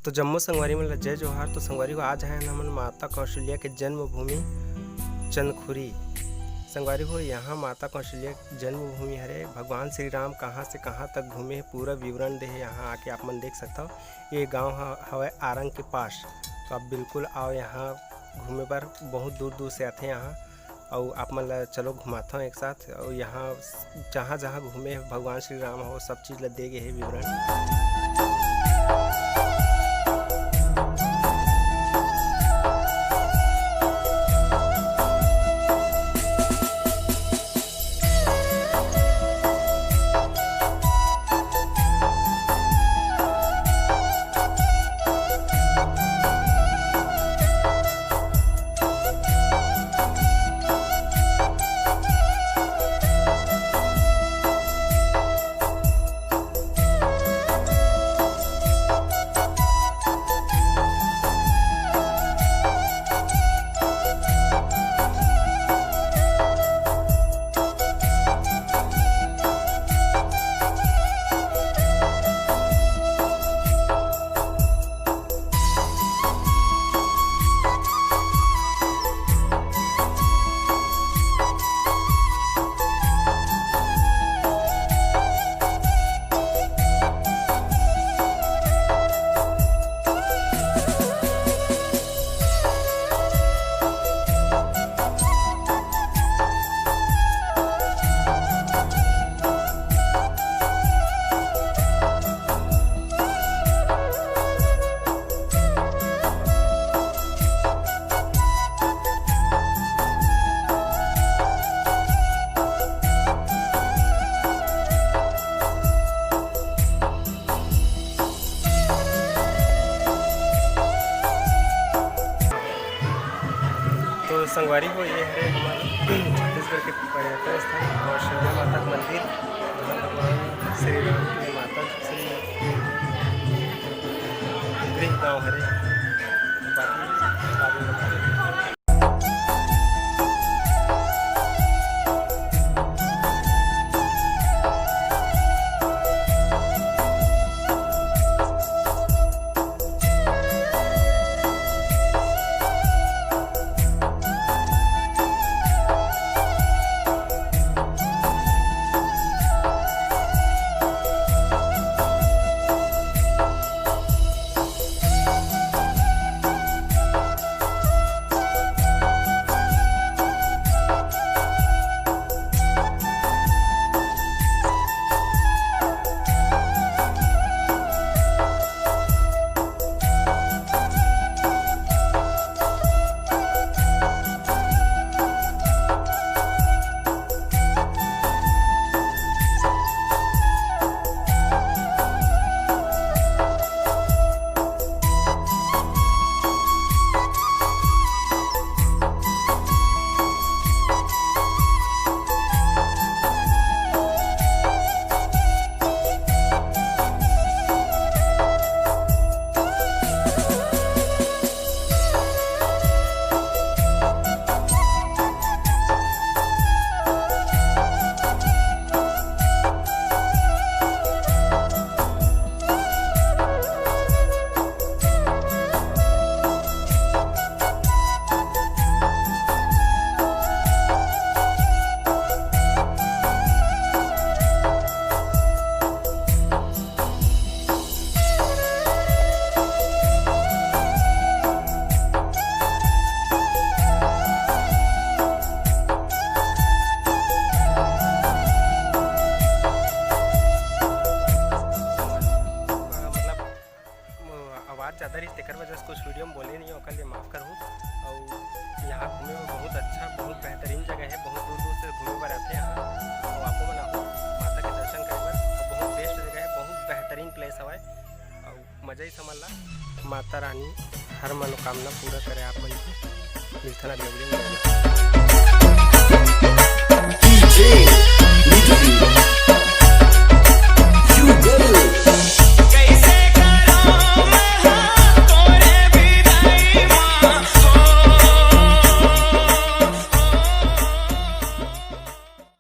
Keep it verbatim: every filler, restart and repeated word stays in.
तो जम्मो संगवारी मन ला जय जोहार। तो संगवारी हो, आज आए हन हमन माता कौशल्या के जन्मभूमि चंदखुरी। संगवारी हो, यहाँ माता कौशल्या के जन्मभूमि हरे। भगवान श्री राम कहाँ से कहाँ तक घूमे हे, पूरा विवरण दे हे। यहाँ आके आप मन देख सकथव, ये गांव ह-, हवय आरंग के पास। तो आप बिल्कुल आओ यहाँ घूमे बर, बहुत दूर दूर से आथे यहाँ। अउ आप मन ला चलो घुमाथव एक साथ। अउ यहाँ जहाँ जहाँ घूमे भगवान श्री राम हो, सब चीज ला दे गे हे विवरण। तो संगवारी हो, ये हरे हमर छत्तीसगढ़ के पर्यटन स्थल कौशल्या माता के मंदिर, जहाँ भगवान श्री राम के माता श्री गृह गांव हरे। बाकी बाद में बताते हैं। मतलब, आवाज़ ज़्यादा रही, तेकर वजह से कुछ वीडियो में बोले नहीं, ओकर लिए माफ़ करहु। अउ यहाँ घूमे में बहुत अच्छा, बहुत बेहतरीन जगह है, बहुत दूर दूर से घूमे बर आथे यहाँ। अउ आपो मन आओ माता के दर्शन करे बर, अउ बहुत बेस्ट जगह है, बहुत बेहतरीन प्लेस हवय। अउ मजा ही समझ ला, माता रानी हर मनोकामना पूरा करे आप मन के। मिलथन अगले वीडियो में।